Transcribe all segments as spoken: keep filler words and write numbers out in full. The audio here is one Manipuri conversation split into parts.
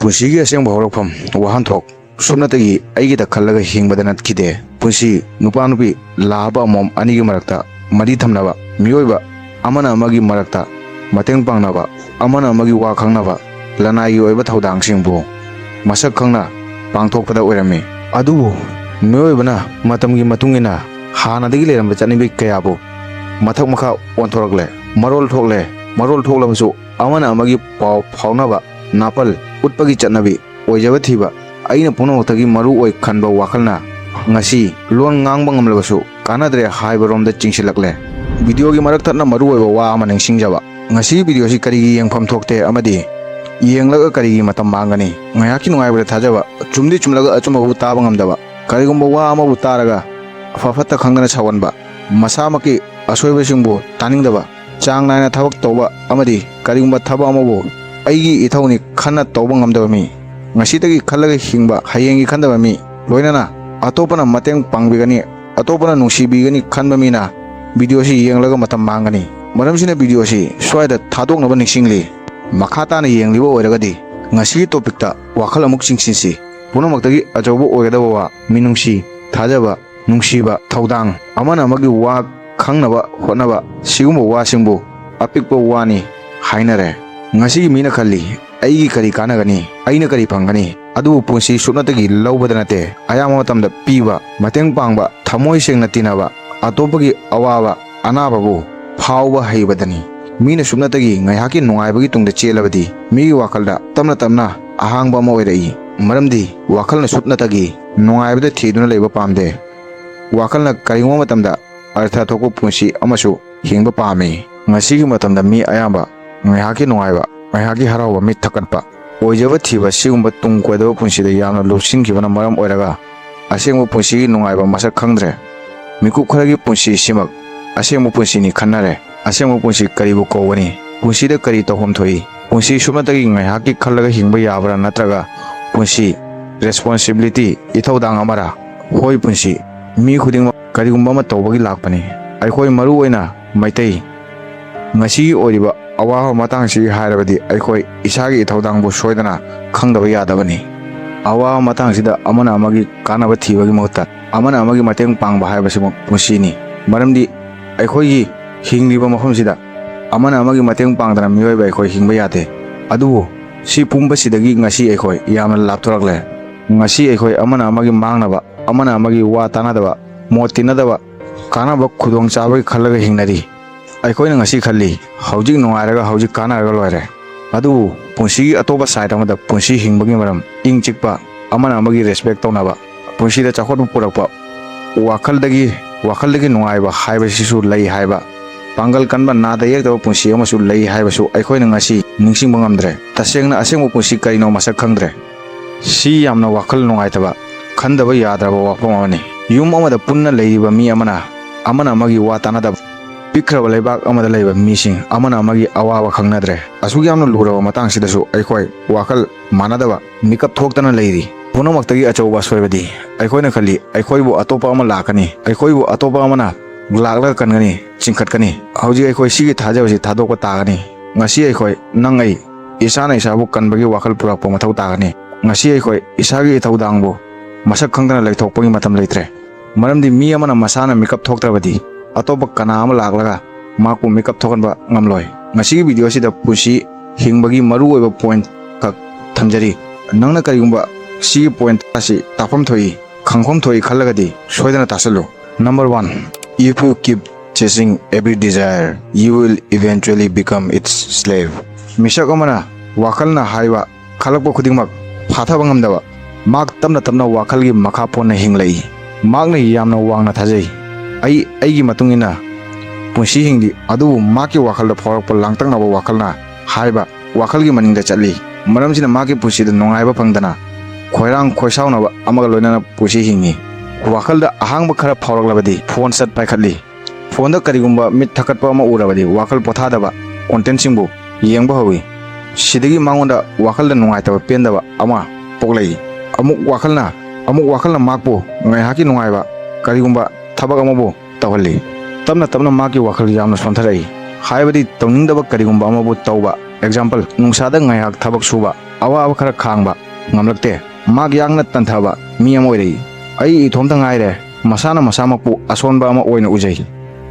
ꯄꯨꯟꯁꯤꯒꯤ ꯑꯁꯦꯡꯕ ꯍꯧꯔꯛꯐꯝ, ꯋꯥꯍꯟꯊꯣꯛ, ꯁꯨꯞꯅꯇꯒꯤ ꯑꯩꯒꯤꯗ ꯈꯜꯂꯒ ꯍꯤꯡꯕꯗ ꯅꯠꯈꯤꯗꯦ꯫ ꯄꯨꯟꯁꯤ, ꯅꯨꯄꯥ ꯅꯨꯄꯤ, ꯂꯥ ꯍꯥꯞꯄ ꯑꯃꯃꯝ ꯑꯅꯤꯒꯤ ꯃꯔꯛꯇ ꯃꯔꯤ ꯊꯝꯅꯕ, ꯃꯤꯑꯣꯏꯕ ꯑꯃꯅ ꯑꯃꯒꯤ ꯃꯔꯛꯇ ꯃꯇꯦꯡ ꯄꯥꯡꯅꯕ, ꯑꯃꯅ ꯑꯃꯒꯤ ꯋꯥ ꯈꯪꯅꯕ, ꯂꯅꯥꯏꯒꯤ ꯑꯣꯏꯕ ꯊꯧꯗꯥꯡꯁꯤꯡꯕꯨ ꯃꯁꯛ ꯈꯪꯅ ꯄꯥꯡꯊꯣꯛꯄꯗ ꯑꯣꯏꯔꯝꯃꯤ꯫ ꯑꯗꯨꯕꯨ ꯃꯤꯑꯣꯏꯕꯅ ꯃꯇꯝꯒꯤ ꯃꯇꯨꯡ ꯏꯟꯅ ꯍꯥꯟꯅꯗꯒꯤ ꯂꯩꯔꯝꯕ ꯆꯠꯅꯕꯤ ꯀꯌꯥꯕꯨ ꯃꯊꯛ ꯃꯈꯥ ꯑꯣꯟꯊꯣꯔꯛꯂꯦ, ꯃꯔꯣꯜ ꯊꯣꯛꯂꯦ꯫ ꯃꯔꯣꯜ ꯊꯣꯛꯂꯕꯁꯨ ꯑꯃꯅ ꯑꯃꯒꯤ ꯄꯥꯎ ꯐꯥꯎꯅꯕ, ꯅꯥꯄꯜ ꯎꯠꯄꯒꯤ ꯆꯠꯅꯕꯤ, ꯑꯣꯏꯖꯕ ꯊꯤꯕ, ꯑꯩꯅ ꯄꯨꯝꯅꯃꯛꯇꯒꯤ ꯃꯔꯨ ꯑꯣꯏ ꯈꯟꯕ ꯋꯥꯈꯜꯅ ꯉꯁꯤ ꯂꯣꯟ ꯉꯥꯡꯕ ꯉꯝꯂꯕꯁꯨ ꯀꯥꯟꯅꯗ꯭ꯔꯦ ꯍꯥꯏꯕꯔꯣꯝꯗ ꯆꯤꯡꯁꯤꯜꯂꯛꯂꯦ꯫ ꯚꯤꯗꯤꯑꯣꯒꯤ ꯃꯔꯛ ꯊꯠꯅ ꯃꯔꯨ ꯑꯣꯏꯕ ꯋꯥ ꯑꯃ ꯅꯤꯡꯁꯤꯡꯖꯕ꯫ ꯉꯁꯤꯒꯤ ꯚꯤꯗꯤꯑꯣꯁꯤ ꯀꯔꯤꯒꯤ ꯌꯦꯡꯐꯝ ꯊꯣꯛꯇꯦ ꯑꯃꯗꯤ ꯌꯦꯡꯂꯒ ꯀꯔꯤꯒꯤ ꯃꯇꯝ ꯃꯥꯡꯒꯅꯤ? ꯉꯥꯏꯍꯥꯛꯀꯤ ꯅꯨꯡꯉꯥꯏꯕꯗ ꯊꯥꯖꯕ, ꯆꯨꯝꯗꯤ ꯆꯨꯝꯂꯒ ꯑꯆꯨꯝꯕꯕꯨ ꯇꯥꯕ ꯉꯝꯗꯕ꯫ ꯀꯔꯤꯒꯨꯝꯕ ꯋꯥ ꯑꯃꯕꯨ ꯇꯥꯔꯒ ꯑꯐ ꯐꯠꯇ ꯈꯪꯗꯅ ꯁꯥꯎꯒꯟꯕ, ꯃꯁꯥꯃꯛꯀꯤ ꯑꯁꯣꯏꯕꯁꯤꯡꯕꯨ ꯇꯥꯅꯤꯡꯗꯕ, ꯆꯥꯡ ꯅꯥꯏꯅ ꯊꯕꯛ ꯇꯧꯕ ꯑꯃꯗꯤ ꯀꯔꯤꯒꯨꯝꯕ ꯊꯕꯛ ꯑꯃꯕꯨ ꯑꯩꯒꯤ ꯏꯊꯧꯅꯤ ꯈꯟꯅ ꯇꯧꯕ ꯉꯝꯗꯕ ꯃꯤ, ꯉꯁꯤꯗꯒꯤ ꯈꯜꯂꯒ ꯍꯤꯡꯕ, ꯍꯌꯦꯡꯒꯤ ꯈꯟꯗꯕ ꯃꯤ, ꯂꯣꯏꯅꯅ ꯑꯇꯣꯞꯄꯅ ꯃꯇꯦꯡ ꯄꯥꯡꯕꯤꯒꯅꯤ, ꯑꯇꯣꯞꯄꯅ ꯅꯨꯡꯁꯤꯕꯤꯒꯅꯤ ꯈꯟꯕ ꯃꯤꯅ ꯚꯤꯗꯤꯑꯣꯁꯤ ꯌꯦꯡꯂꯒ ꯃꯇꯝ ꯃꯥꯡꯒꯅꯤ꯫ ꯃꯔꯝꯁꯤꯅ ꯚꯤꯗꯤꯑꯣꯁꯤ ꯁ꯭ꯋꯥꯏꯗ ꯊꯥꯗꯣꯛꯅꯕ ꯅꯤꯡꯁꯤꯡꯂꯤ꯫ ꯃꯈꯥ ꯇꯥꯅ ꯌꯦꯡꯂꯤꯕ ꯑꯣꯏꯔꯒꯗꯤ ꯉꯁꯤꯒꯤ ꯇꯣꯄꯤꯛꯇ ꯋꯥꯈꯜ ꯑꯃꯨꯛ ꯆꯤꯡꯁꯤꯟꯁꯤ꯫ ꯄꯨꯝꯅꯃꯛꯇꯒꯤ ꯑꯆꯧꯕ ꯑꯣꯏꯒꯗꯕ ꯋꯥ, ꯃꯤꯅꯨꯡꯁꯤ, ꯊꯥꯖꯕ, ꯅꯨꯡꯁꯤꯕ, ꯊꯧꯗꯥꯡ, ꯑꯃꯅ ꯑꯃꯒꯤ ꯋꯥ ꯈꯪꯅꯕ ꯍꯣꯠꯅꯕ, ꯁꯤꯒꯨꯝꯕ ꯋꯥꯁꯤꯡꯕꯨ ꯑꯄꯤꯛꯄ ꯋꯥꯅꯤ ꯍꯥꯏꯅꯔꯦ꯫ ꯉꯁꯤꯒꯤ ꯃꯤꯅ ꯈꯜꯂꯤ, "ꯑꯩꯒꯤ ꯀꯔꯤ ꯀꯥꯟꯅꯒꯅꯤ? ꯑꯩꯅ ꯀꯔꯤ ꯐꯪꯒꯅꯤ?" ꯑꯗꯨꯕꯨ ꯄꯨꯟꯁꯤ ꯁꯨꯞꯅꯇꯒꯤ ꯂꯧꯕꯗ ꯅꯠꯇꯦ, ꯑꯌꯥꯝꯕ ꯃꯇꯝꯗ ꯄꯤꯕ, ꯃꯇꯦꯡ ꯄꯥꯡꯕ, ꯊꯃꯣꯏ ꯁꯦꯡꯅ ꯇꯤꯟꯅꯕ, ꯑꯇꯣꯞꯄꯒꯤ ꯑꯋꯥꯕ ꯑꯅꯥꯕꯕꯨ ꯐꯥꯎꯕ ꯍꯩꯕꯗꯅꯤ꯫ ꯃꯤꯅ ꯁꯨꯞꯅꯇꯒꯤ ꯉꯥꯏꯍꯥꯛꯀꯤ ꯅꯨꯡꯉꯥꯏꯕꯒꯤ ꯇꯨꯡꯗ ꯆꯦꯜꯂꯕꯗꯤ ꯃꯤꯒꯤ ꯋꯥꯈꯜꯗ ꯇꯞꯅ ꯇꯞꯅ ꯑꯍꯥꯡꯕ ꯑꯃ ꯑꯣꯏꯔꯛꯏ꯫ ꯃꯔꯝꯗꯤ ꯋꯥꯈꯜꯅ ꯁꯨꯞꯅꯇꯒꯤ ꯅꯨꯡꯉꯥꯏꯕꯗ ꯊꯤꯗꯨꯅ ꯂꯩꯕ ꯄꯥꯝꯗꯦ꯫ ꯋꯥꯈꯜꯅ ꯀꯔꯤꯒꯨꯝꯕ ꯃꯇꯝꯗ ꯑꯔꯊ ꯊꯣꯛꯄ ꯄꯨꯟꯁꯤ ꯑꯃꯁꯨ ꯍꯤꯡꯕ ꯄꯥꯝꯃꯤ꯫ ꯉꯁꯤꯒꯤ ꯃꯇꯝꯗ ꯃꯤ ꯑꯌꯥꯝꯕ ꯉꯥꯏꯍꯥꯛꯀꯤ ꯅꯨꯡꯉꯥꯏꯕ, ꯉꯥꯏꯍꯥꯛꯀꯤ ꯍꯔꯥꯎꯕ, ꯃꯤꯠ ꯊꯛꯀꯠꯄ, ꯑꯣꯏꯖꯕ ꯊꯤꯕ ꯁꯤꯒꯨꯝꯕ ꯇꯨꯡ ꯀꯣꯏꯗꯕ ꯄꯨꯟꯁꯤꯗ ꯌꯥꯝꯅ ꯂꯨꯞꯁꯤꯟꯈꯤꯕꯅ ꯃꯔꯝ ꯑꯣꯏꯔꯒ ꯑꯁꯦꯡꯕ ꯄꯨꯟꯁꯤꯒꯤ ꯅꯨꯡꯉꯥꯏꯕ ꯃꯁꯛ ꯈꯪꯗ꯭ꯔꯦ꯫ ꯃꯤꯀꯨꯞ ꯈꯔꯒꯤ ꯄꯨꯟꯁꯤ ꯁꯤꯃꯛ ꯑꯁꯦꯡꯕ ꯄꯨꯟꯁꯤꯅꯤ ꯈꯟꯅꯔꯦ꯫ ꯑꯁꯦꯡꯕ ꯄꯨꯟꯁꯤ ꯀꯔꯤꯕꯨ ꯀꯧꯒꯅꯤ? ꯄꯨꯟꯁꯤꯗ ꯀꯔꯤ ꯇꯧꯐꯝ ꯊꯣꯛꯏ? ꯄꯨꯟꯁꯤ ꯁꯨꯞꯅꯇꯒꯤ ꯉꯥꯏꯍꯥꯛꯀꯤ ꯈꯜꯂꯒ ꯍꯤꯡꯕ ꯌꯥꯕ꯭ꯔꯥ, ꯅꯠꯇ꯭ꯔꯒ ꯄꯨꯟꯁꯤ responsibility, ꯏꯊꯧꯗꯥꯡ ꯑꯃꯔꯥ? ꯍꯣꯏ, ꯄꯨꯟꯁꯤ ꯃꯤ ꯈꯨꯗꯤꯡꯃꯛ ꯀꯔꯤꯒꯨꯝꯕ ꯑꯃ ꯇꯧꯕꯒꯤ ꯂꯥꯛꯄꯅꯤ꯫ ꯑꯩꯈꯣꯏ, ꯃꯔꯨ ꯑꯣꯏꯅ ꯃꯩꯇꯩ, ꯉꯁꯤꯒꯤ ꯑꯣꯏꯔꯤꯕ ꯑꯋꯥꯕ ꯃꯇꯥꯡꯁꯤ ꯍꯥꯏꯔꯕꯗꯤ ꯑꯩꯈꯣꯏ ꯏꯁꯥꯒꯤ ꯏꯊꯧꯗꯥꯡꯕꯨ ꯁꯣꯏꯗꯅ ꯈꯪꯗꯕ ꯌꯥꯗꯕꯅꯤ꯫ ꯑꯋꯥꯕ ꯃꯇꯥꯡꯁꯤꯗ ꯑꯃꯅ ꯑꯃꯒꯤ ꯀꯥꯟꯅꯕ ꯊꯤꯕꯒꯤ ꯃꯍꯨꯠꯇ ꯑꯃꯅ ꯑꯃꯒꯤ ꯃꯇꯦꯡ ꯄꯥꯡꯕ ꯍꯥꯏꯕꯁꯤꯃꯛ ꯄꯨꯟꯁꯤꯅꯤ꯫ ꯃꯔꯝꯗꯤ ꯑꯩꯈꯣꯏꯒꯤ ꯍꯤꯡꯂꯤꯕ ꯃꯐꯝꯁꯤꯗ ꯑꯃꯅ ꯑꯃꯒꯤ ꯃꯇꯦꯡ ꯄꯥꯡꯗꯅ ꯃꯤꯑꯣꯏꯕ ꯑꯩꯈꯣꯏ ꯍꯤꯡꯕ ꯌꯥꯗꯦ꯫ ꯑꯗꯨꯕꯨ ꯁꯤ ꯄꯨꯝꯕꯁꯤꯗꯒꯤ ꯉꯁꯤ ꯑꯩꯈꯣꯏ ꯌꯥꯝꯅ ꯂꯥꯞꯊꯣꯔꯛꯂꯦ꯫ ꯉꯁꯤ ꯑꯩꯈꯣꯏ ꯑꯃꯅ ꯑꯃꯒꯤ ꯃꯥꯡꯅꯕ, ꯑꯃꯅ ꯑꯃꯒꯤ ꯋꯥ ꯇꯥꯅꯗꯕ, ꯃꯣꯠ ꯇꯤꯟꯅꯗꯕ, ꯀꯥꯟꯅꯕ ꯈꯨꯗꯣꯡꯆꯥꯕꯒꯤ ꯈꯜꯂꯒ ꯍꯤꯡꯅꯔꯤ꯫ ꯑꯩꯈꯣꯏꯅ ꯉꯁꯤ ꯈꯜꯂꯤ, ꯍꯧꯖꯤꯛ ꯅꯨꯡꯉꯥꯏꯔꯒ ꯍꯧꯖꯤꯛ ꯀꯥꯟꯅꯔꯒ ꯂꯣꯏꯔꯦ꯫ ꯑꯗꯨꯕꯨ ꯄꯨꯟꯁꯤꯒꯤ ꯑꯇꯣꯞꯄ side ꯑꯃꯗ ꯄꯨꯟꯁꯤ ꯍꯤꯡꯕꯒꯤ ꯃꯔꯝ, ꯏꯪ ꯆꯤꯛꯄ, ꯑꯃꯅ ꯑꯃꯒꯤ respect ꯇꯧꯅꯕ, ꯄꯨꯟꯁꯤꯗ ꯆꯥꯎꯈꯠꯄ ꯄꯨꯔꯛꯄ, ꯋꯥꯈꯜꯗꯒꯤ, ꯋꯥꯈꯜꯗꯒꯤ ꯅꯨꯡꯉꯥꯏꯕ ꯍꯥꯏꯕꯁꯤꯁꯨ ꯂꯩ ꯍꯥꯏꯕ, ꯄꯥꯡꯒꯜ ꯀꯟꯕ, ꯅꯥꯗ ꯌꯦꯛꯇꯕ ꯄꯨꯟꯁꯤ ꯑꯃꯁꯨ ꯂꯩ ꯍꯥꯏꯕꯁꯨ ꯑꯩꯈꯣꯏꯅ ꯉꯁꯤ ꯅꯤꯡꯁꯤꯡꯕ ꯉꯝꯗ꯭ꯔꯦ꯫ ꯇꯁꯦꯡꯅ ꯑꯁꯦꯡꯕ ꯄꯨꯟꯁꯤ ꯀꯔꯤꯅꯣ ꯃꯁꯛ ꯈꯪꯗ꯭ꯔꯦ꯫ ꯁꯤ ꯌꯥꯝꯅ ꯋꯥꯈꯜ ꯅꯨꯡꯉꯥꯏꯇꯕ, ꯈꯟꯗꯕ ꯌꯥꯗ꯭ꯔꯕ ꯋꯥꯐꯝ ꯑꯃꯅꯤ꯫ ꯌꯨꯝ ꯑꯃꯗ ꯄꯨꯟꯅ ꯂꯩꯔꯤꯕ ꯃꯤ ꯑꯃꯅ ꯑꯃꯅ ꯑꯃꯒꯤ ꯋꯥ ꯇꯥꯅꯗꯕ, ꯄꯤꯛꯈ꯭ꯔꯕ ꯂꯩꯕꯥꯛ ꯑꯃꯗ ꯂꯩꯕ ꯃꯤꯁꯤꯡ ꯑꯃꯅ ꯑꯃꯒꯤ ꯑꯋꯥꯕ ꯈꯪꯅꯗ꯭ꯔꯦ꯫ ꯑꯁꯨꯛ ꯌꯥꯝꯅ ꯂꯨꯔꯕ ꯃꯇꯥꯡꯁꯤꯗꯁꯨ ꯑꯩꯈꯣꯏ ꯋꯥꯈꯜ ꯃꯥꯟꯅꯗꯕ, ꯃꯤꯀꯞ ꯊꯣꯛꯇꯅ ꯂꯩꯔꯤ꯫ ꯄꯨꯝꯅꯃꯛꯇꯒꯤ ꯑꯆꯧꯕ ꯑꯁꯣꯏꯕꯗꯤ ꯑꯩꯈꯣꯏꯅ ꯈꯜꯂꯤ, ꯑꯩꯈꯣꯏꯕꯨ ꯑꯇꯣꯞꯄ ꯑꯃ ꯂꯥꯛꯀꯅꯤ, ꯑꯩꯈꯣꯏꯕꯨ ꯑꯇꯣꯞꯄ ꯑꯃꯅ ꯂꯥꯛꯂꯒ ꯀꯟꯒꯅꯤ, ꯆꯤꯡꯈꯠꯀꯅꯤ꯫ ꯍꯧꯖꯤꯛ ꯑꯩꯈꯣꯏ ꯁꯤꯒꯤ ꯊꯥꯖꯕꯁꯤ ꯊꯥꯗꯣꯛꯄ ꯇꯥꯒꯅꯤ꯫ ꯉꯁꯤ ꯑꯩꯈꯣꯏ, ꯅꯪ, ꯑꯩ ꯏꯁꯥꯅ ꯏꯁꯥꯕꯨ ꯀꯟꯕꯒꯤ ꯋꯥꯈꯜ ꯄꯨꯔꯛꯄ ꯃꯊꯧ ꯇꯥꯒꯅꯤ꯫ ꯉꯁꯤ ꯑꯩꯈꯣꯏ ꯏꯁꯥꯒꯤ ꯏꯊꯧꯗꯥꯡꯕꯨ ꯃꯁꯛ ꯈꯪꯗꯅ ꯂꯩꯊꯣꯛꯄꯒꯤ ꯃꯇꯝ ꯂꯩꯇ꯭ꯔꯦ꯫ ꯃꯔꯝꯗꯤ ꯃꯤ ꯑꯃꯅ ꯃꯁꯥꯅ ꯃꯤꯀꯞ ꯊꯣꯛꯇ꯭ꯔꯕꯗꯤ ꯑꯇꯣꯞꯄ ꯀꯅꯥ ꯑꯃ ꯂꯥꯛꯂꯒ ꯃꯍꯥꯛꯄꯨ ꯃꯤꯀꯞ ꯊꯣꯛꯍꯟꯕ ꯉꯝꯂꯣꯏ꯫ ꯉꯁꯤꯒꯤ video ꯑꯁꯤꯗ ꯄꯨꯟꯁꯤ ꯍꯤꯡꯕꯒꯤ ꯃꯔꯨꯑꯣꯏꯕ point ꯈꯛ ꯊꯝꯖꯔꯤ꯫ ꯅꯪꯅ ꯀꯔꯤꯒꯨꯝꯕ ꯁꯤꯒꯤ point ꯑꯁꯤ ꯇꯥꯛꯐꯝ ꯊꯣꯛꯏ, ꯈꯪꯐꯝ ꯊꯣꯛꯏ ꯈꯜꯂꯒꯗꯤ ꯁꯣꯏꯗꯅ ꯇꯥꯁꯜꯂꯨ꯫ Number one, if you keep chasing every desire, you will eventually become its slave. ꯃꯤꯁꯛ ꯑꯃꯅ ꯋꯥꯈꯜꯅ ꯍꯥꯏꯕ ꯈꯜꯂꯛꯄ ꯈꯨꯗꯤꯡꯃꯛ ꯐꯥꯊꯕ ꯉꯝꯗꯕ, ꯃꯍꯥꯛ ꯇꯞꯅ ꯇꯞꯅ ꯋꯥꯈꯜꯒꯤ ꯃꯈꯥ ꯄꯣꯟꯅ ꯍꯤꯡꯂꯛꯏ꯫ ꯃꯍꯥꯛꯅ ꯌꯥꯝꯅ ꯋꯥꯡꯅ ꯊꯥꯖꯩ, "ꯑꯩ ꯑꯩꯒꯤ ꯃꯇꯨꯡ ꯏꯟꯅ ꯄꯨꯟꯁꯤ ꯍꯤꯡꯂꯤ", ꯑꯗꯨꯕꯨ ꯃꯍꯥꯛꯀꯤ ꯋꯥꯈꯜꯗ ꯐꯥꯎꯔꯛꯄ ꯂꯥꯡꯇꯛꯅꯕ ꯋꯥꯈꯜꯅ ꯍꯥꯏꯕ ꯋꯥꯈꯜꯒꯤ ꯃꯅꯤꯡꯗ ꯆꯠꯂꯤ꯫ ꯃꯔꯝꯁꯤꯅ ꯃꯍꯥꯛꯀꯤ ꯄꯨꯟꯁꯤꯗ ꯅꯨꯡꯉꯥꯏꯕ ꯐꯪꯗꯅ ꯈꯣꯏꯔꯥꯡ ꯈꯣꯏꯁꯥꯎꯅꯕ ꯑꯃꯒ ꯂꯣꯏꯅꯅ ꯄꯨꯟꯁꯤ ꯍꯤꯡꯉꯤ꯫ ꯋꯥꯈꯜꯗ ꯑꯍꯥꯡꯕ ꯈꯔ ꯐꯥꯎꯔꯛꯂꯕꯗꯤ phone ꯁꯠ ꯄꯥꯏꯈꯠꯂꯤ꯫ Phoneꯗ ꯀꯔꯤꯒꯨꯝꯕ ꯃꯤꯠ ꯊꯛꯀꯠꯄ ꯑꯃ ꯎꯔꯕꯗꯤ ꯋꯥꯈꯜ ꯄꯣꯊꯥꯗꯕ contentꯁꯤꯡꯕꯨ ꯌꯦꯡꯕ ꯍꯧꯏ꯫ ꯁꯤꯗꯒꯤ ꯃꯉꯣꯟꯗ ꯋꯥꯈꯜꯗ ꯅꯨꯡꯉꯥꯏꯇꯕ ꯄꯦꯟꯗꯕ ꯑꯃ ꯄꯣꯛꯂꯛꯏ꯫ ꯑꯃꯨꯛ ꯋꯥꯈꯜꯅ, ꯑꯃꯨꯛ ꯋꯥꯈꯜꯅ ꯃꯍꯥꯛꯄꯨ ꯉꯥꯏꯍꯥꯛꯀꯤ ꯅꯨꯡꯉꯥꯏꯕ ꯀꯔꯤꯒꯨꯝꯕ ꯊꯕꯛ ꯑꯃꯕꯨ ꯇꯧꯍꯜꯂꯤ꯫ ꯇꯞꯅ ꯇꯞꯅ ꯃꯍꯥꯛꯀꯤ ꯋꯥꯈꯜ ꯌꯥꯝꯅ ꯁꯣꯟꯊꯔꯛꯏ꯫ ꯍꯥꯏꯕꯗꯤ ꯇꯧꯅꯤꯡꯗꯕ ꯀꯔꯤꯒꯨꯝꯕ ꯑꯃꯕꯨ ꯇꯧꯕ꯫ ꯑꯦꯛꯖꯥꯝꯄꯜ, ꯅꯨꯡꯁꯥꯗ ꯉꯥꯏꯍꯥꯛ ꯊꯕꯛ ꯁꯨꯕ, ꯑꯋꯥꯕ ꯈꯔ ꯈꯥꯡꯕ ꯉꯝꯂꯛꯇꯦ꯫ ꯃꯍꯥꯛ ꯌꯥꯡꯅ ꯇꯟꯊꯕ ꯃꯤ ꯑꯃ ꯑꯣꯏꯔꯛꯏ꯫ "ꯑꯩ ꯏꯊꯣꯝꯇ ꯉꯥꯏꯔꯦ"꯫ ꯃꯁꯥꯅ ꯃꯁꯥꯃꯛꯄꯨ ꯑꯁꯣꯟꯕ ꯑꯃ ꯑꯣꯏꯅ ꯎꯖꯩ꯫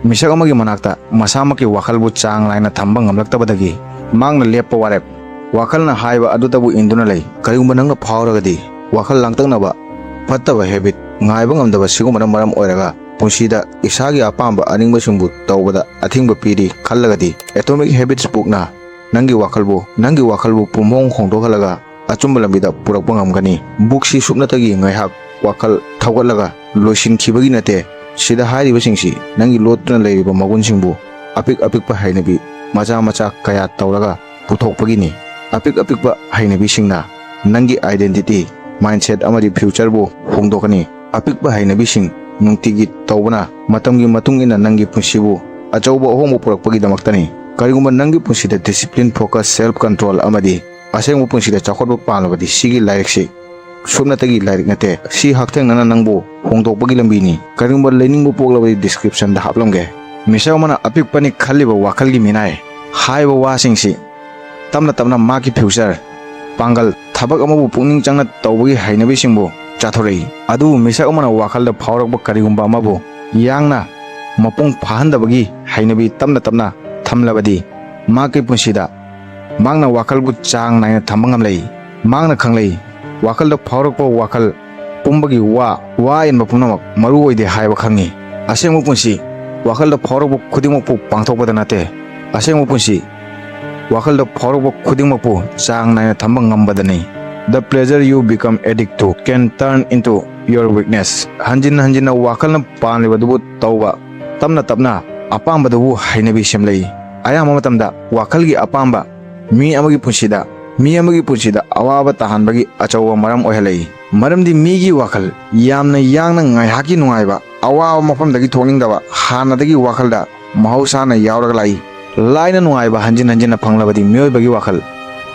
ꯃꯤꯁꯛ ꯑꯃꯒꯤ ꯃꯅꯥꯛꯇ ꯃꯁꯥꯃꯛꯀꯤ ꯋꯥꯈꯜꯕꯨ ꯆꯥꯡ ꯅꯥꯏꯅ ꯊꯝꯕ ꯉꯝꯂꯛꯇꯕꯗꯒꯤ ꯃꯍꯥꯛꯅ ꯂꯦꯞꯄ ꯋꯥꯔꯦꯞ꯫ ꯋꯥꯈꯜꯅ ꯍꯥꯏꯕ ꯑꯗꯨꯇꯕꯨ ꯏꯟꯗꯨꯅ ꯂꯩ꯫ ꯀꯔꯤꯒꯨꯝꯕ ꯅꯪꯅ ꯐꯥꯎꯔꯒꯗꯤ, ꯋꯥꯈꯜ ꯂꯥꯡꯇꯛꯅꯕ, ꯐꯠꯇꯕ ꯍꯦꯕꯤꯠ, ꯉꯥꯏꯕ ꯉꯝꯗꯕ ꯁꯤꯒꯨꯝꯕꯅ ꯃꯔꯝ ꯑꯣꯏꯔꯒ ꯄꯨꯟꯁꯤꯗ ꯏꯁꯥꯒꯤ ꯑꯄꯥꯝꯕ ꯑꯅꯤꯡꯕꯁꯤꯡꯕꯨ ꯇꯧꯕꯗ ꯑꯊꯤꯡꯕ ꯄꯤꯔꯤ ꯈꯜꯂꯒꯗꯤ, ꯑꯦꯇꯣꯃꯤꯛ ꯍꯦꯕꯤꯠꯁ ꯕꯨꯛꯅ ꯅꯪꯒꯤ ꯋꯥꯈꯜꯕꯨ, ꯅꯪꯒꯤ ꯋꯥꯈꯜꯕꯨ ꯄꯨꯝꯍꯣꯡ ꯍꯣꯡꯗꯣꯛꯍꯜꯂꯒ ꯑꯆꯨꯝꯕ ꯂꯝꯕꯤꯗ ꯄꯨꯔꯛꯄ ꯉꯝꯒꯅꯤ꯫ ꯕꯨꯛꯁꯤ ꯁꯨꯞꯅꯇꯒꯤ ꯉꯥꯏꯍꯥꯛ ꯋꯥꯈꯜ ꯊꯧꯒꯠꯂꯒ ꯂꯣꯏꯁꯤꯟꯈꯤꯕꯒꯤ ꯅꯠꯇꯦ꯫ ꯁꯤꯗ ꯍꯥꯏꯔꯤꯕꯁꯤꯡꯁꯤ ꯅꯪꯒꯤ ꯂꯣꯠꯇꯨꯅ ꯂꯩꯔꯤꯕ ꯃꯒꯨꯟꯁꯤꯡꯕꯨ ꯑꯄꯤꯛ ꯑꯄꯤꯛꯄ ꯍꯩꯅꯕꯤ ꯃꯆꯥ ꯃꯆꯥ ꯀꯌꯥ ꯇꯧꯔꯒ ꯄꯨꯊꯣꯛꯄꯒꯤꯅꯤ꯫ ꯑꯄꯤꯛ ꯑꯄꯤꯛꯄ ꯍꯩꯅꯕꯤꯁꯤꯡꯅ ꯅꯪꯒꯤ ꯑꯥꯏꯗꯦꯟꯇꯤꯇꯤ, ꯃꯥꯏꯟꯁꯦꯠ ꯑꯃꯗꯤ ꯐ꯭ꯌꯨꯆꯔꯕꯨ ꯍꯣꯡꯗꯣꯛꯀꯅꯤ꯫ ꯑꯄꯤꯛꯄ ꯍꯩꯅꯕꯤꯁꯤꯡ ꯅꯨꯡꯇꯤꯒꯤ ꯇꯧꯕꯅ ꯃꯇꯝꯒꯤ ꯃꯇꯨꯡ ꯏꯟꯅ ꯅꯪꯒꯤ ꯄꯨꯟꯁꯤꯕꯨ ꯑꯆꯧꯕ ꯑꯍꯣꯡꯕ ꯄꯨꯔꯛꯄꯒꯤꯗꯃꯛꯇꯅꯤ꯫ ꯀꯔꯤꯒꯨꯝꯕ ꯅꯪꯒꯤ ꯄꯨꯟꯁꯤꯗ ꯗꯤꯁꯤꯄ꯭ꯂꯤꯟ, ꯐꯣꯀꯁ, ꯁꯦꯜꯐ ꯀꯟꯇ꯭ꯔꯣꯜ ꯑꯃꯗꯤ ꯑꯁꯦꯡꯕ ꯄꯨꯟꯁꯤꯗ ꯆꯥꯎꯈꯠꯄ ꯄꯥꯝꯂꯕꯗꯤ ꯁꯤꯒꯤ ꯂꯥꯏꯔꯤꯛꯁꯤ ꯁꯨꯞꯅꯇꯒꯤ ꯂꯥꯏꯔꯤꯛ ꯅꯠꯇꯦ꯫ ꯁꯤ ꯍꯛꯊꯦꯡꯅꯅ ꯅꯪꯕꯨ ꯍꯣꯡꯗꯣꯛꯄꯒꯤ ꯂꯝꯕꯤꯅꯤ꯫ ꯀꯔꯤꯒꯨꯝꯕ ꯂꯩꯅꯤꯡꯕ ꯄꯣꯛꯂꯕꯗꯤ ꯗꯤꯁꯀ꯭ꯔꯤꯞꯁꯟꯗ ꯍꯥꯞꯂꯝꯒꯦ꯫ ꯃꯤꯁꯛ ꯑꯃꯅ ꯑꯄꯤꯛꯄꯅꯤ ꯈꯜꯂꯤꯕ ꯋꯥꯈꯜꯒꯤ ꯃꯤꯅꯥꯏ ꯍꯥꯏꯕ ꯋꯥꯁꯤꯡꯁꯤ ꯇꯞꯅ ꯇꯞꯅ ꯃꯍꯥꯛꯀꯤ ꯐ꯭ꯌꯨꯆꯔ, ꯄꯥꯡꯒꯜ, ꯊꯕꯛ ꯑꯃꯕꯨ ꯄꯨꯛꯅꯤꯡ ꯆꯪꯅ ꯇꯧꯕꯒꯤ ꯍꯩꯅꯕꯤꯁꯤꯡꯕꯨ ꯆꯥꯊꯣꯔꯛꯏ꯫ ꯑꯗꯨꯕꯨ ꯃꯤꯁꯛ ꯑꯃꯅ ꯋꯥꯈꯜꯗ ꯐꯥꯎꯔꯛꯄ ꯀꯔꯤꯒꯨꯝꯕ ꯑꯃꯕꯨ ꯌꯥꯡꯅ ꯃꯄꯨꯡ ꯐꯥꯍꯟꯗꯕꯒꯤ ꯍꯩꯅꯕꯤ ꯇꯞꯅ ꯇꯞꯅ ꯊꯝꯂꯕꯗꯤ ꯃꯍꯥꯛꯀꯤ ꯄꯨꯟꯁꯤꯗ ꯃꯍꯥꯛꯅ ꯋꯥꯈꯜꯕꯨ ꯆꯥꯡ ꯅꯥꯏꯅ ꯊꯝꯕ ꯉꯝꯂꯛꯏ꯫ ꯃꯍꯥꯛꯅ ꯈꯪꯂꯛꯏ, ꯋꯥꯈꯜꯗ ꯐꯥꯎꯔꯛꯄ ꯋꯥꯈꯜ ꯄꯨꯝꯕꯒꯤ ꯋꯥ, ꯋꯥ ꯑꯌꯦꯟꯕ ꯄꯨꯝꯅꯃꯛ ꯃꯔꯨ ꯑꯣꯏꯗꯦ ꯍꯥꯏꯕ ꯈꯪꯉꯤ꯫ ꯑꯁꯦꯡꯕ ꯄꯨꯟꯁꯤ ꯋꯥꯈꯜꯗ ꯐꯥꯎꯔꯛꯄ ꯈꯨꯗꯤꯡꯃꯛꯄꯨ ꯄꯥꯡꯊꯣꯛꯄꯗ ꯅꯠꯇꯦ꯫ ꯑꯁꯦꯡꯕ ꯄꯨꯟꯁꯤ ꯋꯥꯈꯜꯗ ꯐꯥꯎꯔꯛꯄ ꯈꯨꯗꯤꯡꯃꯛꯄꯨ ꯆꯥꯡ ꯅꯥꯏꯅ ꯊꯝꯕ ꯉꯝꯕꯗꯅꯤ꯫ The pleasure you become addict to can turn into your weakness. ꯍꯟꯖꯤꯟ ꯍꯟꯖꯤꯟꯅ ꯋꯥꯈꯜꯅ ꯄꯥꯝꯂꯤꯕꯗꯨꯕꯨ ꯇꯧꯕ, ꯇꯞꯅ ꯇꯞꯅ ꯑꯄꯥꯝꯕꯗꯨꯕꯨ ꯍꯩꯅꯕꯤ ꯁꯦꯝꯂꯛꯏ꯫ ꯑꯌꯥꯝꯕ ꯃꯇꯝꯗ ꯋꯥꯈꯜꯒꯤ ꯑꯄꯥꯝꯕ ꯃꯤ ꯑꯃꯒꯤ ꯄꯨꯟꯁꯤꯗ, ꯃꯤ ꯑꯃꯒꯤ ꯄꯨꯟꯁꯤꯗ ꯑꯋꯥꯕ ꯇꯥꯍꯟꯕꯒꯤ ꯑꯆꯧꯕ ꯃꯔꯝ ꯑꯣꯏꯍꯜꯂꯛꯏ꯫ ꯃꯔꯝꯗꯤ ꯃꯤꯒꯤ ꯋꯥꯈꯜ ꯌꯥꯝꯅ ꯌꯥꯡꯅ ꯉꯥꯏꯍꯥꯛꯀꯤ ꯅꯨꯡꯉꯥꯏꯕ, ꯑꯋꯥꯕ ꯃꯐꯝꯗꯒꯤ ꯊꯣꯛꯅꯤꯡꯗꯕ ꯍꯥꯟꯅꯗꯒꯤ ꯋꯥꯈꯜꯗ ꯃꯍꯧꯁꯥꯅ ꯌꯥꯎꯔꯒ ꯂꯥꯛꯏ꯫ ꯂꯥꯏꯅ ꯅꯨꯡꯉꯥꯏꯕ ꯍꯟꯖꯤꯟ ꯍꯟꯖꯤꯟꯅ ꯐꯪꯂꯕꯗꯤ ꯃꯤꯑꯣꯏꯕꯒꯤ ꯋꯥꯈꯜ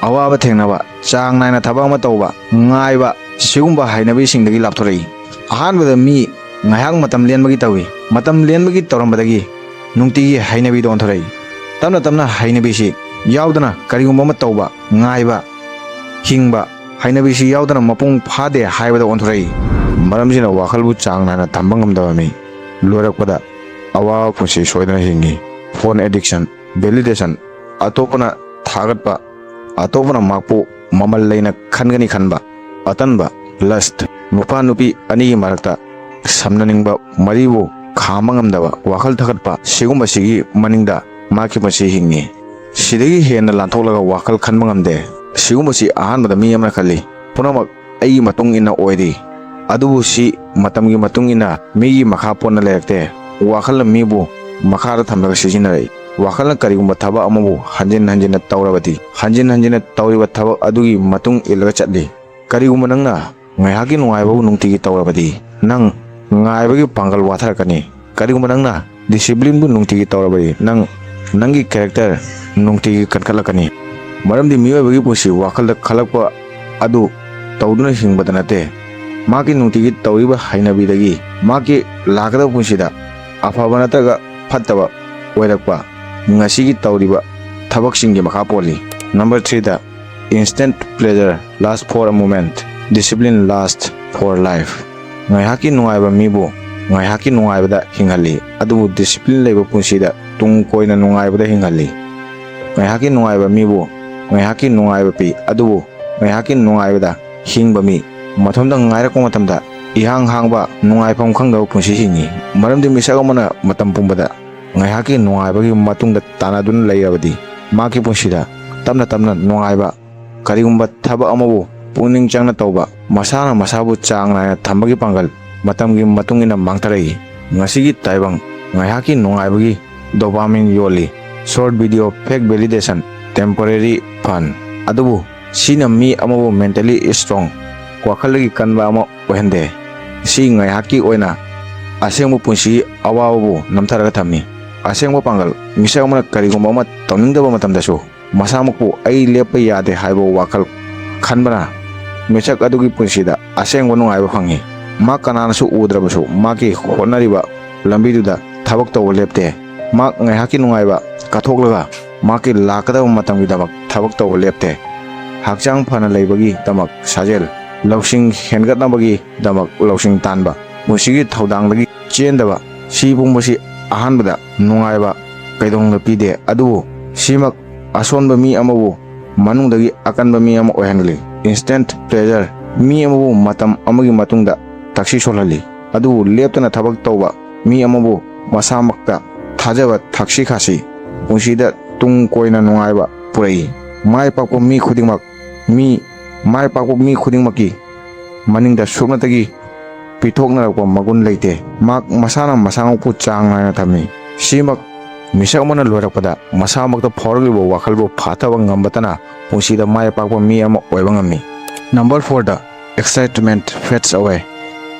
ꯑꯋꯥꯕ ꯊꯦꯡꯅꯕ, ꯆꯥꯡ ꯅꯥꯏꯅ ꯊꯕꯛ ꯑꯃ ꯇꯧꯕ, ꯉꯥꯏꯕ, ꯁꯤꯒꯨꯝꯕ ꯍꯩꯅꯕꯤꯁꯤꯡꯗꯒꯤ ꯂꯥꯞꯊꯣꯔꯛꯏ꯫ ꯑꯍꯥꯟꯕꯗ ꯃꯤ ꯉꯥꯏꯍꯥꯛ ꯃꯇꯝ ꯂꯦꯟꯕꯒꯤ ꯇꯧꯏ꯫ ꯃꯇꯝ ꯂꯦꯟꯕꯒꯤ ꯇꯧꯔꯝꯕꯗꯒꯤ ꯅꯨꯡꯇꯤꯒꯤ ꯍꯩꯅꯕꯤꯗ ꯑꯣꯟꯊꯣꯔꯛꯏ꯫ ꯇꯞꯅ ꯇꯞꯅ ꯍꯩꯅꯕꯤꯁꯤ ꯌꯥꯎꯗꯅ ꯀꯔꯤꯒꯨꯝꯕ ꯑꯃ ꯇꯧꯕ, ꯉꯥꯏꯕ, ꯍꯤꯡꯕ, ꯍꯩꯅꯕꯤꯁꯤ ꯌꯥꯎꯗꯅ ꯃꯄꯨꯡ ꯐꯥꯗꯦ ꯍꯥꯏꯕꯗ ꯑꯣꯟꯊꯣꯔꯛꯏ꯫ ꯃꯔꯝꯁꯤꯅ ꯋꯥꯈꯜꯕꯨ ꯆꯥꯡ ꯅꯥꯏꯅ ꯊꯝꯕ ꯉꯝꯗꯕ ꯃꯤ, ꯂꯣꯏꯔꯛꯄꯗ ꯑꯋꯥꯕ ꯄꯨꯟꯁꯤ ꯁꯣꯏꯗꯅ ꯍꯤꯡꯉꯤ꯫ Phone addiction, validation, ꯑꯇꯣꯞꯄꯅ ꯊꯥꯒꯠꯄ, ꯑꯇꯣꯞꯄꯅ ꯃꯍꯥꯛꯄꯨ ꯃꯃꯜ ꯂꯩꯅ ꯈꯟꯒꯅꯤ ꯈꯟꯕ, ꯑꯇꯟꯕ, lust, ꯅꯨꯄꯥ ꯅꯨꯄꯤ ꯑꯅꯤꯒꯤ ꯃꯔꯛꯇ ꯁꯝꯅꯅꯤꯡꯕ ꯃꯔꯤꯕꯨ ꯈꯥꯝꯕ ꯉꯝꯗꯕ ꯋꯥꯈꯜ ꯊꯥꯒꯠꯄ, ꯁꯤꯒꯨꯝꯕꯁꯤꯒꯤ ꯃꯅꯤꯡꯗ ꯃꯍꯥꯛꯀꯤ ꯄꯨꯟꯁꯤ ꯍꯤꯡꯉꯤ꯫ ꯁꯤꯗꯒꯤ ꯍꯦꯟꯅ ꯂꯥꯟꯊꯣꯛꯂꯒ ꯋꯥꯈꯜ ꯈꯟꯕ ꯉꯝꯗꯦ꯫ ꯁꯤꯒꯨꯝꯕꯁꯤ ꯑꯍꯥꯟꯕꯗ ꯃꯤ ꯑꯃꯅ ꯈꯜꯂꯤ, "ꯄꯨꯝꯅꯃꯛ ꯑꯩꯒꯤ ꯃꯇꯨꯡ ꯏꯟꯅ ꯑꯣꯏꯔꯤ"꯫ ꯑꯗꯨꯕꯨ ꯁꯤ ꯃꯇꯝꯒꯤ ꯃꯇꯨꯡ ꯏꯟꯅ ꯃꯤꯒꯤ ꯃꯈꯥ ꯄꯣꯟꯅ ꯂꯩꯔꯛꯇꯦ꯫ ꯋꯥꯈꯜꯅ ꯃꯤꯕꯨ ꯃꯈꯥꯗ ꯊꯝꯂꯒ ꯁꯤꯖꯤꯟꯅꯔꯛꯏ꯫ ꯋꯥꯈꯜꯅ ꯀꯔꯤꯒꯨꯝꯕ ꯊꯕꯛ ꯑꯃꯕꯨ ꯍꯟꯖꯤꯟ ꯍꯟꯖꯤꯟꯅ ꯇꯧꯔꯕꯗꯤ, ꯍꯟꯖꯤꯟ ꯍꯟꯖꯤꯟꯅ ꯇꯧꯔꯤꯕ ꯊꯕꯛ ꯑꯗꯨꯒꯤ ꯃꯇꯨꯡ ꯏꯜꯂꯒ ꯆꯠꯂꯤ꯫ ꯀꯔꯤꯒꯨꯝꯕ ꯅꯪꯅ ꯉꯥꯏꯍꯥꯛꯀꯤ ꯅꯨꯡꯉꯥꯏꯕꯕꯨ ꯅꯨꯡꯇꯤꯒꯤ ꯇꯧꯔꯕꯗꯤ, ꯅꯪ ꯉꯥꯏꯕꯒꯤ ꯄꯥꯡꯒꯜ ꯋꯥꯊꯔꯛꯀꯅꯤ꯫ ꯀꯔꯤꯒꯨꯝꯕ ꯅꯪꯅ disciplineꯕꯨ ꯅꯨꯡꯇꯤꯒꯤ ꯇꯧꯔꯕꯗꯤ, ꯅꯪ ꯅꯪꯒꯤ character ꯅꯨꯡꯇꯤꯒꯤ ꯀꯟꯈꯠꯂꯛꯀꯅꯤ꯫ ꯃꯔꯝꯗꯤ ꯃꯤꯑꯣꯏꯕꯒꯤ ꯄꯨꯟꯁꯤ ꯋꯥꯈꯜꯗ ꯈꯜꯂꯛꯄ ꯑꯗꯨ ꯇꯧꯗꯨꯅ ꯍꯤꯡꯕꯗ ꯅꯠꯇꯦ, ꯃꯍꯥꯛꯀꯤ ꯅꯨꯡꯇꯤꯒꯤ ꯇꯧꯔꯤꯕ ꯍꯩꯅꯕꯤꯗꯒꯤ, ꯃꯍꯥꯛꯀꯤ ꯂꯥꯛꯀꯗꯕ ꯄꯨꯟꯁꯤꯗ ꯑꯐꯕ ꯅꯠꯇ꯭ꯔꯒ ꯐꯠꯇꯕ ꯑꯣꯏꯔꯛꯄ, ꯉꯁꯤꯒꯤ ꯇꯧꯔꯤꯕ ꯊꯕꯛꯁꯤꯡꯒꯤ ꯃꯈꯥ ꯄꯣꯜꯂꯤ꯫ Number threeꯗ, instant pleasure lasts for a moment, discipline lasts for life꯫ ꯉꯥꯏꯍꯥꯛꯀꯤ ꯅꯨꯡꯉꯥꯏꯕ ꯃꯤꯕꯨ ꯉꯥꯏꯍꯥꯛꯀꯤ ꯅꯨꯡꯉꯥꯏꯕꯗ ꯍꯤꯡꯍꯜꯂꯤ, ꯑꯗꯨꯕꯨ discipline ꯂꯩꯕ ꯄꯨꯟꯁꯤꯗ ꯇꯨꯡ ꯀꯣꯏꯅ ꯅꯨꯡꯉꯥꯏꯕꯗ ꯍꯤꯡꯍꯜꯂꯤ꯫ ꯉꯥꯏꯍꯥꯛꯀꯤ ꯅꯨꯡꯉꯥꯏꯕ ꯃꯤꯕꯨ ꯉꯥꯏꯍꯥꯛꯀꯤ ꯅꯨꯡꯉꯥꯏꯕ ꯄꯤ, ꯑꯗꯨꯕꯨ ꯉꯥꯏꯍꯥꯛꯀꯤ ꯅꯨꯡꯉꯥꯏꯕꯗ ꯍꯤꯡꯕ ꯃꯤ ꯃꯊꯣꯝꯗ ꯉꯥꯏꯔꯛꯄ ꯃꯇꯝꯗ ꯏꯍꯥꯡ ꯍꯥꯡꯕ, ꯅꯨꯡꯉꯥꯏꯐꯝ ꯈꯪꯗꯕ ꯄꯨꯟꯁꯤ ꯍꯤꯡꯉꯤ꯫ ꯃꯔꯝꯗꯤ ꯃꯤꯁꯛ ꯑꯃꯅ ꯃꯇꯝ ꯄꯨꯝꯕꯗ ꯉꯥꯏꯍꯥꯛꯀꯤ ꯅꯨꯡꯉꯥꯏꯕꯒꯤ ꯃꯇꯨꯡꯗ ꯇꯥꯟꯅꯗꯨꯅ ꯂꯩꯔꯕꯗꯤ, ꯃꯍꯥꯛꯀꯤ ꯄꯨꯟꯁꯤꯗ ꯇꯞꯅ ꯇꯞꯅ ꯅꯨꯡꯉꯥꯏꯕ, ꯀꯔꯤꯒꯨꯝꯕ ꯊꯕꯛ ꯑꯃꯕꯨ ꯄꯨꯛꯅꯤꯡ ꯆꯪꯅ ꯇꯧꯕ, ꯃꯁꯥꯅ ꯃꯁꯥꯕꯨ ꯆꯥꯡ ꯅꯥꯏꯅ ꯊꯝꯕꯒꯤ ꯄꯥꯡꯒꯜ ꯃꯇꯝꯒꯤ ꯃꯇꯨꯡ ꯏꯟꯅ ꯃꯥꯡꯊꯔꯛꯏ꯫ ꯉꯁꯤꯒꯤ ꯇꯥꯏꯕꯪ ꯉꯥꯏꯍꯥꯛꯀꯤ ꯅꯨꯡꯉꯥꯏꯕꯒꯤ dopamine ꯌꯣꯜꯂꯤ꯫ Short video, fake validation, temporary fun꯫ ꯑꯗꯨꯕꯨ ꯁꯤꯅ ꯃꯤ ꯑꯃꯕꯨ mentally strong, ꯋꯥꯈꯜꯗꯒꯤ ꯀꯟꯕ ꯑꯃ ꯑꯣꯏꯍꯟꯗꯦ꯫ ꯁꯤ ꯉꯥꯏꯍꯥꯛꯀꯤ ꯑꯣꯏꯅ ꯑꯁꯦꯡꯕ ꯄꯨꯟꯁꯤꯒꯤ ꯑꯋꯥꯕꯕꯨ ꯅꯝꯊꯔꯒ ꯊꯝꯃꯤ꯫ ꯑꯁꯦꯡꯕ ꯄꯥꯡꯒꯜ, ꯃꯤꯁꯛ ꯑꯃꯅ ꯀꯔꯤꯒꯨꯝꯕ ꯑꯃ ꯇꯧꯅꯤꯡꯗꯕ ꯃꯇꯝꯗꯁꯨ ꯃꯁꯥꯃꯛꯄꯨ "ꯑꯩ ꯂꯦꯞꯄ ꯌꯥꯗꯦ" ꯍꯥꯏꯕ ꯋꯥꯈꯜ ꯈꯟꯕꯅ ꯃꯤꯁꯛ ꯑꯗꯨꯒꯤ ꯄꯨꯟꯁꯤꯗ ꯑꯁꯦꯡꯕ ꯅꯨꯡꯉꯥꯏꯕ ꯐꯪꯏ꯫ ꯃꯍꯥꯛ ꯀꯅꯥꯅꯁꯨ ꯎꯗ꯭ꯔꯕꯁꯨ ꯃꯍꯥꯛꯀꯤ ꯍꯣꯠꯅꯔꯤꯕ ꯂꯝꯕꯤꯗꯨꯗ ꯊꯕꯛ ꯇꯧꯕ ꯂꯦꯞꯇꯦ꯫ ꯃꯍꯥꯛ ꯉꯥꯏꯍꯥꯛꯀꯤ ꯅꯨꯡꯉꯥꯏꯕ ꯀꯠꯊꯣꯛꯂꯒ ꯃꯍꯥꯛꯀꯤ ꯂꯥꯛꯀꯗꯕ ꯃꯇꯝꯒꯤꯗꯃꯛ ꯊꯕꯛ ꯇꯧꯕ ꯂꯦꯞꯇꯦ꯫ ꯍꯛꯆꯥꯡ ꯐꯅ ꯂꯩꯕꯒꯤꯗꯃꯛ ꯁꯥꯖꯦꯜ, ꯂꯧꯁꯤꯡ ꯍꯦꯟꯒꯠꯅꯕꯒꯤꯗꯃꯛ ꯂꯧꯁꯤꯡ ꯇꯥꯟꯕ, ꯄꯨꯟꯁꯤꯒꯤ ꯊꯧꯗꯥꯡꯗꯒꯤ ꯆꯦꯟꯗꯕ, ꯁꯤ ꯄꯨꯝꯕꯁꯤ ꯑꯍꯥꯟꯕꯗ ꯅꯨꯡꯉꯥꯏꯕ ꯀꯩꯗꯧꯅꯨꯡꯗ ꯄꯤꯗꯦ꯫ ꯑꯗꯨꯕꯨ ꯁꯤꯃꯛ ꯑꯁꯣꯟꯕ ꯃꯤ ꯑꯃꯕꯨ ꯃꯅꯨꯡꯗꯒꯤ ꯑꯀꯟꯕ ꯃꯤ ꯑꯃ ꯑꯣꯏꯍꯟꯒꯜꯂꯤ꯫ Instant pleasure, ꯃꯤ ꯑꯃꯕꯨ ꯃꯇꯝ ꯑꯃꯒꯤ ꯃꯇꯨꯡꯗ ꯊꯛꯁꯤ ꯁꯣꯜꯍꯜꯂꯤ꯫ ꯑꯗꯨꯕꯨ ꯂꯦꯞꯇꯅ ꯊꯕꯛ ꯇꯧꯕ ꯃꯤ ꯑꯃꯕꯨ ꯃꯁꯥꯃꯛꯇ ꯊꯥꯖꯕ ꯊꯛꯁꯤ ꯈꯥꯁꯤ ꯄꯨꯟꯁꯤꯗ ꯇꯨꯡ ꯀꯣꯏꯅ ꯅꯨꯡꯉꯥꯏꯕ ꯄꯨꯔꯛꯏ꯫ ꯃꯥꯏ ꯄꯥꯛꯄ ꯃꯤ ꯈꯨꯗꯤꯡꯃꯛ, ꯃꯤ, ꯃꯥꯏ ꯄꯥꯛꯄ ꯃꯤ ꯈꯨꯗꯤꯡꯃꯛꯀꯤ ꯃꯅꯤꯡꯗ ꯁꯨꯞꯅꯇꯒꯤ ꯄꯤꯊꯣꯛꯅꯔꯛꯄ ꯃꯒꯨꯟ ꯂꯩꯇꯦ꯫ ꯃꯍꯥꯛ ꯃꯁꯥꯅ ꯃꯁꯥꯃꯛꯄꯨ ꯆꯥꯡ ꯅꯥꯏꯅ ꯊꯝꯃꯤ꯫ ꯁꯤꯃꯛ ꯃꯤꯁꯛ ꯑꯃꯅ ꯂꯣꯏꯔꯛꯄꯗ ꯃꯁꯥꯃꯛꯇ ꯐꯥꯎꯔꯛꯂꯤꯕ ꯋꯥꯈꯜꯕꯨ ꯐꯥꯊꯕ ꯉꯝꯕꯇꯅ ꯄꯨꯟꯁꯤꯗ ꯃꯥꯏ ꯄꯥꯛꯄ ꯃꯤ ꯑꯃ ꯑꯣꯏꯕ ꯉꯝꯃꯤ꯫ Number fourꯗ, excitement fades away,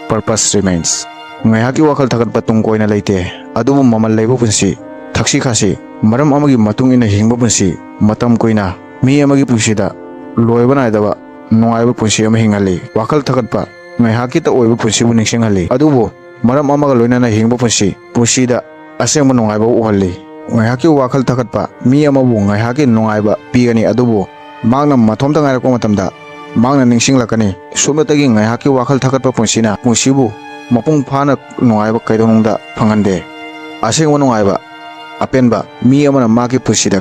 purpose remains꯫ ꯉꯥꯏꯍꯥꯛꯀꯤ ꯋꯥꯈꯜ ꯊꯥꯒꯠꯄ ꯇꯨꯡ ꯀꯣꯏꯅ ꯂꯩꯇꯦ, ꯑꯗꯨꯕꯨ ꯃꯃꯜ ꯂꯩꯕ ꯄꯨꯟꯁꯤ, ꯊꯛꯁꯤ ꯈꯥꯁꯤ, ꯃꯔꯝ ꯑꯃꯒꯤ ꯃꯇꯨꯡ ꯏꯟꯅ ꯍꯤꯡꯕ ꯄꯨꯟꯁꯤ, ꯃꯇꯝ ꯀꯨꯏꯅ ꯃꯤ ꯑꯃꯒꯤ ꯄꯨꯟꯁꯤꯗ ꯂꯣꯏꯕ ꯅꯥꯏꯗꯕ ꯅꯨꯡꯉꯥꯏꯕ ꯄꯨꯟꯁꯤ ꯑꯃ ꯍꯤꯡꯍꯜꯂꯤ꯫ ꯋꯥꯈꯜ ꯊꯥꯒꯠꯄ ꯉꯥꯏꯍꯥꯛꯀꯤꯇ ꯑꯣꯏꯕ ꯄꯨꯟꯁꯤꯕꯨ ꯅꯤꯡꯁꯤꯡꯍꯜꯂꯤ, ꯑꯗꯨꯕꯨ ꯃꯔꯝ ꯑꯃꯒ ꯂꯣꯏꯅꯅ ꯍꯤꯡꯕ ꯄꯨꯟꯁꯤ, ꯄꯨꯟꯁꯤꯗ ꯑꯁꯦꯡꯕ ꯅꯨꯡꯉꯥꯏꯕ ꯎꯍꯜꯂꯤ꯫ ꯉꯥꯏꯍꯥꯛꯀꯤ ꯋꯥꯈꯜ ꯊꯥꯒꯠꯄ ꯃꯤ ꯑꯃꯕꯨ ꯉꯥꯏꯍꯥꯛꯀꯤ ꯅꯨꯡꯉꯥꯏꯕ ꯄꯤꯒꯅꯤ, ꯑꯗꯨꯕꯨ ꯃꯍꯥꯛꯅ ꯃꯊꯣꯝꯇ ꯉꯥꯏꯔꯛꯄ ꯃꯇꯝꯗ ꯃꯍꯥꯛꯅ ꯅꯤꯡꯁꯤꯡꯂꯛꯀꯅꯤ꯫ ꯁꯨꯞꯅꯇꯒꯤ ꯉꯥꯏꯍꯥꯛꯀꯤ ꯋꯥꯈꯜ ꯊꯥꯒꯠꯄ ꯄꯨꯟꯁꯤꯅ ꯄꯨꯟꯁꯤꯕꯨ ꯃꯄꯨꯡ ꯐꯥꯅ ꯅꯨꯡꯉꯥꯏꯕ ꯀꯩꯗꯧꯅꯨꯡꯗ ꯐꯪꯍꯟꯗꯦ꯫ ꯑꯁꯦꯡꯕ ꯅꯨꯡꯉꯥꯏꯕ, ꯑꯄꯦꯟꯕ ꯃꯤ ꯑꯃꯅ ꯃꯍꯥꯛꯀꯤ ꯄꯨꯟꯁꯤꯗ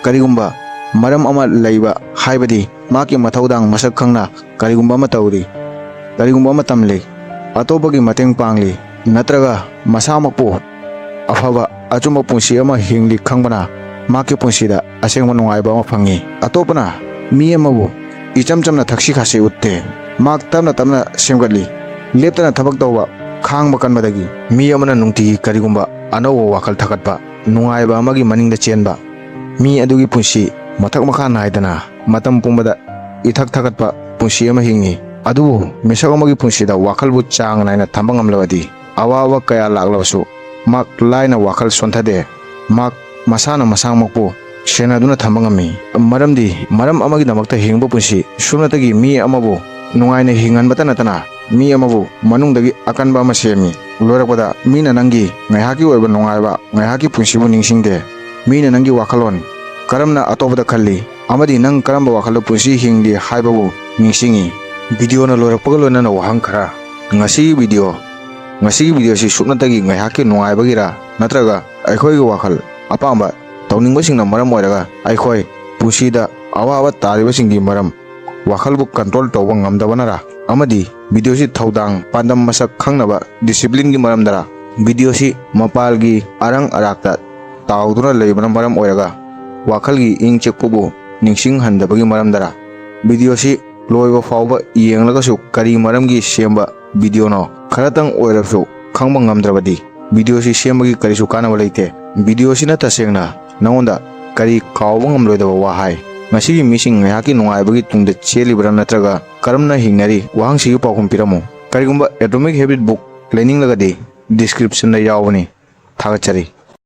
ꯀꯔꯤꯒꯨꯝꯕ ꯃꯔꯝ ꯑꯃ ꯂꯩꯕ, ꯍꯥꯏꯕꯗꯤ ꯃꯍꯥꯛꯀꯤ ꯃꯊꯧꯗꯥꯡ ꯃꯁꯛ ꯈꯪꯅ ꯀꯔꯤꯒꯨꯝꯕ ꯑꯃ ꯇꯧꯔꯤ, ꯀꯔꯤꯒꯨꯝꯕ ꯑꯃ ꯇꯝꯂꯤ, ꯑꯇꯣꯞꯄꯒꯤ ꯃꯇꯦꯡ ꯄꯥꯡꯂꯤ, ꯅꯠꯇ꯭ꯔꯒ ꯃꯁꯥꯃꯛꯄꯨ ꯑꯐꯕ ꯑꯆꯨꯝꯕ ꯄꯨꯟꯁꯤ ꯑꯃ ꯍꯤꯡꯂꯤ ꯈꯪꯕꯅ ꯃꯍꯥꯛꯀꯤ ꯄꯨꯟꯁꯤꯗ ꯑꯁꯦꯡꯕ ꯅꯨꯡꯉꯥꯏꯕ ꯑꯃ ꯐꯪꯏ꯫ ꯑꯇꯣꯞꯄꯅ ꯃꯤ ꯑꯃꯕꯨ ꯏꯆꯝ ꯆꯝꯅ ꯊꯛꯁꯤ ꯈꯥꯁꯤ ꯎꯠꯇꯦ꯫ ꯃꯍꯥꯛ ꯇꯞꯅ ꯇꯞꯅ ꯁꯦꯝꯒꯠꯂꯤ꯫ ꯂꯦꯞꯇꯅ ꯊꯕꯛ ꯇꯧꯕ, ꯈꯥꯡꯕ ꯀꯟꯕꯗꯒꯤ ꯃꯤ ꯑꯃꯅ ꯅꯨꯡꯇꯤꯒꯤ ꯀꯔꯤꯒꯨꯝꯕ ꯑꯅꯧꯕ ꯋꯥꯈꯜ ꯊꯥꯒꯠꯄ, ꯅꯨꯡꯉꯥꯏꯕ ꯑꯃꯒꯤ ꯃꯅꯤꯡꯗ ꯆꯦꯟꯕ, ꯃꯤ ꯑꯗꯨꯒꯤ ꯄꯨꯟꯁꯤ ꯃꯊꯛ ꯃꯈꯥ ꯅꯥꯏꯗꯅ ꯃꯇꯝ ꯄꯨꯝꯕꯗ ꯏꯊꯛ ꯊꯥꯒꯠꯄ ꯄꯨꯟꯁꯤ ꯑꯃ ꯍꯤꯡꯏ꯫ ꯑꯗꯨꯕꯨ ꯃꯤꯁꯛ ꯑꯃꯒꯤ ꯄꯨꯟꯁꯤꯗ ꯋꯥꯈꯜꯕꯨ ꯆꯥꯡ ꯅꯥꯏꯅ ꯊꯝꯕ ꯉꯝꯂꯕꯗꯤ, ꯑꯋꯥꯕ ꯀꯌꯥ ꯂꯥꯛꯂꯕꯁꯨ ꯃꯍꯥꯛ ꯂꯥꯏꯅ ꯋꯥꯈꯜ ꯁꯣꯟꯊꯗꯦ꯫ ꯃꯍꯥꯛ ꯃꯁꯥꯅ ꯃꯁꯥꯃꯛꯄꯨ ꯁꯦꯟꯅꯗꯨꯅ ꯊꯝꯕ ꯉꯝꯃꯤ꯫ ꯃꯔꯝꯗꯤ ꯃꯔꯝ ꯑꯃꯒꯤꯗꯃꯛꯇ ꯍꯤꯡꯕ ꯄꯨꯟꯁꯤ ꯁꯨꯞꯅꯇꯒꯤ ꯃꯤ ꯑꯃꯕꯨ ꯅꯨꯡꯉꯥꯏꯅ ꯍꯤꯡꯍꯟꯕꯇ ꯅꯠꯇꯅ ꯃꯤ ꯑꯃꯕꯨ ꯃꯅꯨꯡꯗꯒꯤ ꯑꯀꯟꯕ ꯑꯃ ꯁꯦꯝꯃꯤ꯫ ꯂꯣꯏꯔꯛꯄꯗ, ꯃꯤꯅ ꯅꯪꯒꯤ ꯉꯥꯏꯍꯥꯛꯀꯤ ꯑꯣꯏꯕ ꯅꯨꯡꯉꯥꯏꯕ, ꯉꯥꯏꯍꯥꯛꯀꯤ ꯄꯨꯟꯁꯤꯕꯨ ꯅꯤꯡꯁꯤꯡꯗꯦ꯫ ꯃꯤꯅ ꯅꯪꯒꯤ ꯋꯥꯈꯜꯂꯣꯟ ꯀꯔꯝꯅ ꯑꯇꯣꯞꯄꯗ ꯈꯜꯂꯤ ꯑꯃꯗꯤ ꯅꯪ ꯀꯔꯝꯕ ꯋꯥꯈꯜꯗ ꯄꯨꯟꯁꯤ ꯍꯤꯡꯂꯤ ꯍꯥꯏꯕꯕꯨ ꯅꯤꯡꯁꯤꯡꯉꯤ꯫ ꯚꯤꯗꯤꯑꯣꯅ ꯂꯣꯏꯔꯛꯄꯒ ꯂꯣꯏꯅꯅ ꯋꯥꯍꯪ ꯈꯔ꯫ ꯉꯁꯤꯒꯤ ꯚꯤꯗꯤꯑꯣ, ꯉꯁꯤꯒꯤ ꯚꯤꯗꯤꯑꯣꯁꯤ ꯁꯨꯞꯅꯇꯒꯤ ꯉꯥꯏꯍꯥꯛꯀꯤ ꯅꯨꯡꯉꯥꯏꯕꯒꯤꯔꯥ, ꯅꯠꯇ꯭ꯔꯒ ꯑꯩꯈꯣꯏꯒꯤ ꯋꯥꯈꯜ ꯑꯄꯥꯝꯕ ꯇꯧꯅꯤꯡꯕꯁꯤꯡꯅ ꯃꯔꯝ ꯑꯣꯏꯔꯒ ꯑꯩꯈꯣꯏ ꯄꯨꯟꯁꯤꯗ ꯑꯋꯥꯕ ꯇꯥꯔꯤꯕꯁꯤꯡꯒꯤ ꯃꯔꯝ, ꯋꯥꯈꯜꯕꯨ ꯀꯟꯇ꯭ꯔꯣꯜ ꯇꯧꯕ ꯉꯝꯗꯕꯅꯔꯥ? ꯑꯃꯗꯤ ꯚꯤꯗꯤꯑꯣꯁꯤ ꯊꯧꯗꯥꯡ, ꯄꯥꯟꯗꯝ ꯃꯁꯛ ꯈꯪꯅꯕ ꯗꯤꯁꯤꯄ꯭ꯂꯤꯟꯒꯤ ꯃꯔꯝꯗꯔꯥ? ꯚꯤꯗꯤꯑꯣꯁꯤ ꯃꯄꯥꯜꯒꯤ ꯑꯔꯪ ꯑꯔꯥꯛꯇ ꯇꯥꯎꯗꯨꯅ ꯂꯩꯕꯅ ꯃꯔꯝ ꯑꯣꯏꯔꯒ ꯋꯥꯈꯜꯒꯤ ꯏꯪ ꯆꯤꯛꯄꯕꯨ ꯅꯤꯡꯁꯤꯡꯍꯟꯗꯕꯒꯤ ꯃꯔꯝꯗꯔꯥ? ꯚꯤꯗꯤꯑꯣꯁꯤ ꯂꯣꯏꯕ ꯐꯥꯎꯕ ꯌꯦꯡꯂꯒꯁꯨ ꯀꯔꯤ ꯃꯔꯝꯒꯤ ꯁꯦꯝꯕ ꯚꯤꯗꯤꯑꯣꯅꯣ ꯈꯔꯇꯪ ꯑꯣꯏꯔꯕꯁꯨ ꯈꯪꯕ ꯉꯝꯗ꯭ꯔꯕꯗꯤ ꯚꯤꯗꯤꯑꯣꯁꯤ ꯁꯦꯝꯕꯒꯤ ꯀꯔꯤꯁꯨ ꯀꯥꯟꯅꯕ ꯂꯩꯇꯦ꯫ ꯚꯤꯗꯤꯑꯣꯁꯤꯅ ꯇꯁꯦꯡꯅ ꯅꯉꯣꯟꯗ ꯀꯔꯤ ꯀꯥꯎꯕ ꯉꯝꯂꯣꯏꯗꯕ ꯋꯥ ꯍꯥꯏ? ꯉꯁꯤꯒꯤ ꯃꯤꯁꯤꯡ ꯉꯥꯏꯍꯥꯛꯀꯤ ꯅꯨꯡꯉꯥꯏꯕꯒꯤ ꯇꯨꯡꯗ ꯆꯦꯜꯂꯤꯕ꯭ꯔꯥ ꯅꯠꯇ꯭ꯔꯒ ꯀꯔꯝꯅ ꯍꯤꯡꯅꯔꯤ? ꯋꯥꯍꯪꯁꯤꯒꯤ ꯄꯥꯎꯈꯨꯝ ꯄꯤꯔꯝꯃꯨ꯫ ꯀꯔꯤꯒꯨꯝꯕ Atomic Habit book ꯂꯩꯅꯤꯡꯂꯒꯗꯤ descriptionꯗ ꯌꯥꯎꯕꯅꯤ꯫ ꯊꯥꯒꯠꯆꯔꯤ꯫